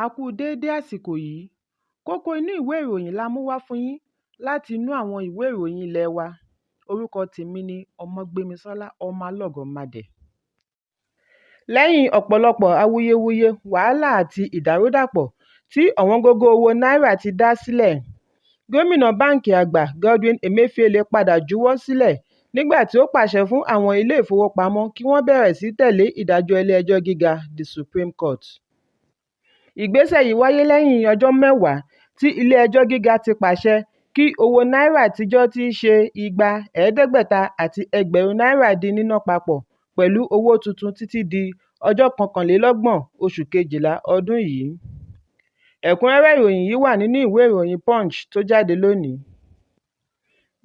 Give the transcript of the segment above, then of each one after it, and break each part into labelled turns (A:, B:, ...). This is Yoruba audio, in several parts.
A: A kú déédé àsìkò yìí. Kókó inú ìwé ìròyìn la mú wá fún yín láti inú àwọn ìwé ìròyìn ilé wa. Orúkọ tèmi ni Ọmọgbémisọ́lá Ọmọlọ́gọ̀mádẹ. Lẹ́yìn ọ̀pọ̀lọpọ̀ awuyewuye, wàhálà àti ìdàrúdàpọ̀ tí ọ̀wọ́ngógó owó náírà ti dá sílẹ̀, Gómìnà Báǹkì Àgbà Godwin Emefiele padà juwọ́ sílẹ̀ nígbà tí ó pàṣẹ fún àwọn ilé-ìfowópamọ́ kí wọ́n bẹ̀rẹ̀ sí tẹ̀lé ìdájọ́ Ilé-ẹjọ́ Gíga The Supreme Court. Ìgbésẹ̀ yìí wáyé lẹ́yìn ọjọ́ mẹ́wàá tí Ilé-ẹjọ́ Gíga ti pàṣẹ kí owó náírà àtijọ́ tí í ṣe igba, ẹ̀ẹ́dẹ́gbẹ̀ta àti ẹgbẹ̀rún náírà di níná papọ̀ pẹ̀lú owó tuntun títí di ọjọ́ 31 oṣù kejìlá ọdún yìí. Ẹ̀kúnrẹ́rẹ́ ìròyìn yìí wà nínú ìwé ìròyìn Punch tó jáde lónìí.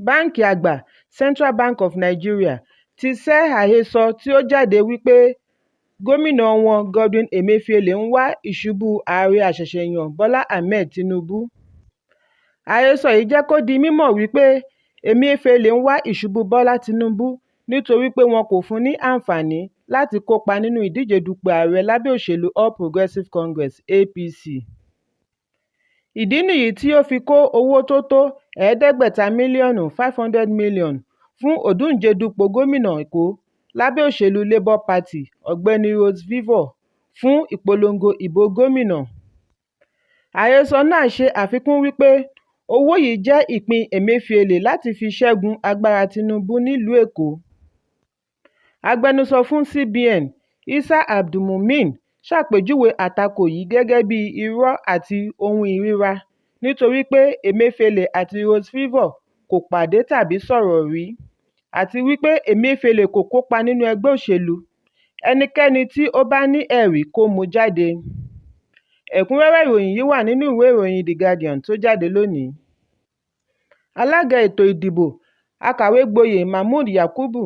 A: Báǹkì Àgbà Central Bank of Nigeria ti sẹ́ àhesọ tí ó jáde wípé gómìnà wọn Godwin Emefiele ń wá ìṣubú ààrẹ àṣẹ̀ṣẹ̀ yàn Bọ́lá Ahmed Tinubu. Àhesọ yìí jẹ́ kó di mímọ̀ wípé Emefiele ń wá ìṣubú Bọ́lá Tinubu nítorí pé wọn kò fún ní àǹfààní láti kópa nínú ìdíje dupò ààrẹ lábẹ́ òṣèlú All Progressive Congress (APC). Ìdí nìyí tí ó fi kó owó tó tó ẹ̀ẹ́dẹ́gbẹ̀ta mílíọ̀nù N500 million fún òǹdíje dupò gómìnà Èkó lábẹ́ òṣèlú Labour Party, Ọ̀gbẹ́ni Rhodes Vivour, fún ìpolongo ìbò gómìnà. Àhesọ náà ṣe àfikún wípé owó yìí jẹ́ ìpín Emefiele láti fi ṣẹ́gun agbára Tinubu nílùú Èkó. Agbẹnusọ fún CBN, Isa Abdulmumin, ṣàpèjúwe àtakò yìí gẹ́gẹ́ bí irọ́ àti ohun ìríra nítorí pé Emefiele àti Rhodes Vivour kò pàdé tàbí sọ̀rọ̀ rí, àti wípé Emefiele kò kópa nínú ẹgbẹ́ òṣèlú, ẹnikẹ́ni tí ó bá ní ẹ̀rí kó mú jáde. Ẹ̀kúnrẹ́rẹ́ ìròyìn yìí wà nínú ìwé ìròyìn The Guardian tó jáde lónìí. Alága ètò ìdìbò, Akàwé-gboyè Mahmood Yakubu,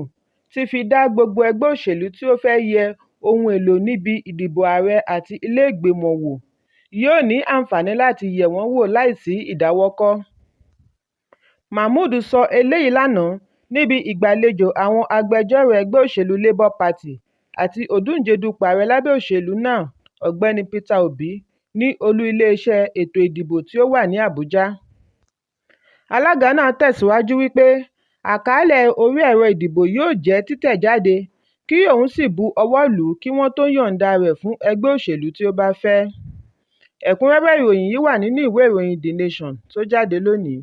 A: ti fi dá gbogbo ẹgbẹ́ òṣèlú tí ó fẹ́ yẹ ohun èlò níbi ìdìbò ààrẹ àti ilé ìgbìmọ̀ wò yóò ní àǹfààní láti yẹ̀ wọ́n wò láìsí ìdáwọ́kọ̀. Mahmood sọ eléyìí lánàá níbi ìgbàlejò àwọn agbẹjọ́rò ẹgbẹ́ òṣèlú Labour Party àti òǹdíje dupò ààrẹ lábẹ́ òṣèlú náà Ọ̀gbẹ́ni Peter Obi ní olú iléeṣẹ́ ètò ìdìbò tí ó wà ní Àbújá. Alága náà tẹ̀síwájú wípé àkàálẹ̀ orí ẹ̀rọ ìdìbò yóò jẹ́ títẹ̀ jáde kí òun sì bu ọwọ́ lù ú kí wọ́n tó yọ̀ǹda rẹ̀ fún ẹgbẹ́ òṣèlú tí ó bá fẹ́. Ẹ̀kúnrẹ́rẹ́ ìròyìn yìí wà nínú ìwé ìròyìn The Nation tó jáde lónìí.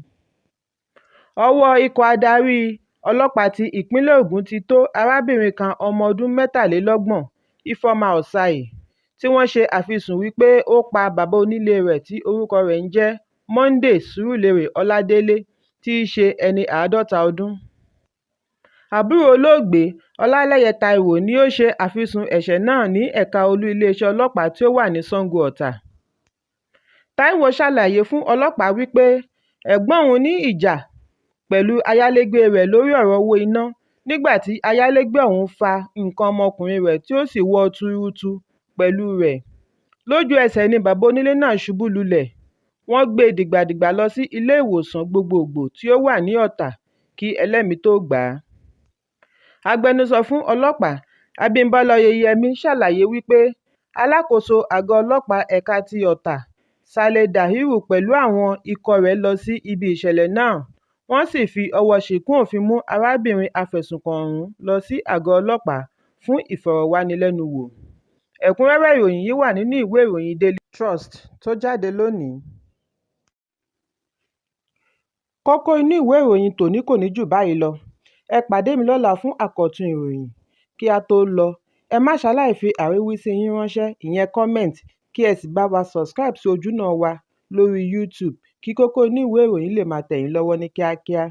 A: Ọwọ́ ikọ̀ adarí ọlọ́pàá ti ìpínlẹ̀ Ògùn ti tó arábìnrin kan ọmọ ọdún 33, Ifeoma Ossai, tí wọ́n ṣe àfisùn wípé ó pa bàbá onílée rẹ̀ tí orúkọ rẹ̀ ń jẹ́ Monday Surulere Ọládélé tí í ṣe ẹni 50 ọdún. Àbúrò olóògbé, Ọláléyẹ Táíwò ní ó ṣe àfisùn ẹ̀ṣẹ̀ náà ní ẹ̀ka olú iléeṣẹ́ ọlọ́pàá tí ó wà ní Sango Ọ̀tà. Táíwò ṣàlàyé fún ọlọ́pàá wípé ẹ̀gbọ́n òun ní ìjà pẹ̀lú ayálégbé rẹ̀ lórí ọ̀rọ̀ owó iná nígbà tí ayálégbé ọ̀hún fa nǹkan ọmọkùnrin rẹ̀ tí ó sì wọ́ ọ tuurutu pẹ̀lú rẹ̀. Lójú-ẹsẹ̀ ni bàbá onílé náà ṣubú lulẹ̀, wọ́n gbé e dìgbàdìgbà lọ sí Ilé Ìwòsàn Gbogboògbò tí ó wà ní Ọ̀tà kí ẹlẹ́mìí tóó gbà á. Agbẹnusọ fún ọlọ́pàá Abímbọ́lá Oyeyèmí ṣàlàyé wípé alákòóso àgọ́ ọlọ́pàá ẹ̀ka ti Ọ̀tà Saleh Dahiru pẹ̀lú àwọn ikọ̀ rẹ̀ lọ sí ibi ìṣẹ̀lẹ̀ náà wọ́n sì fi ọwọ́ọ ṣìkún òfin mú arábìnrin afẹ̀sùnkàn ọ̀hún lọ sí àgọ́ ọlọ́pàá fún ìfọ̀rọ̀wánilẹ́nuwò. Ẹ̀kúnrẹ́rẹ́ ìròyìn yìí wà nínú ìwé ìròyìn Daily Trust tó jáde lónìí. Kókó inú ìwé ìròyìn tòní kò ní jù báyìí lọ. Ẹ pàdé mi lọ́la fún àkọ́tún ìròyìn. Kí á tó lọ, ẹ má ṣaláì fi àríwísí yín ránṣẹ́ ìyẹn comment kí ẹ sì bá wa subscribe sí ojúnà wa lórí YouTube kí kókó inú ìwé ìròyìn lè máa tẹ̀ yín lọ́wọ́ ní kíákíá.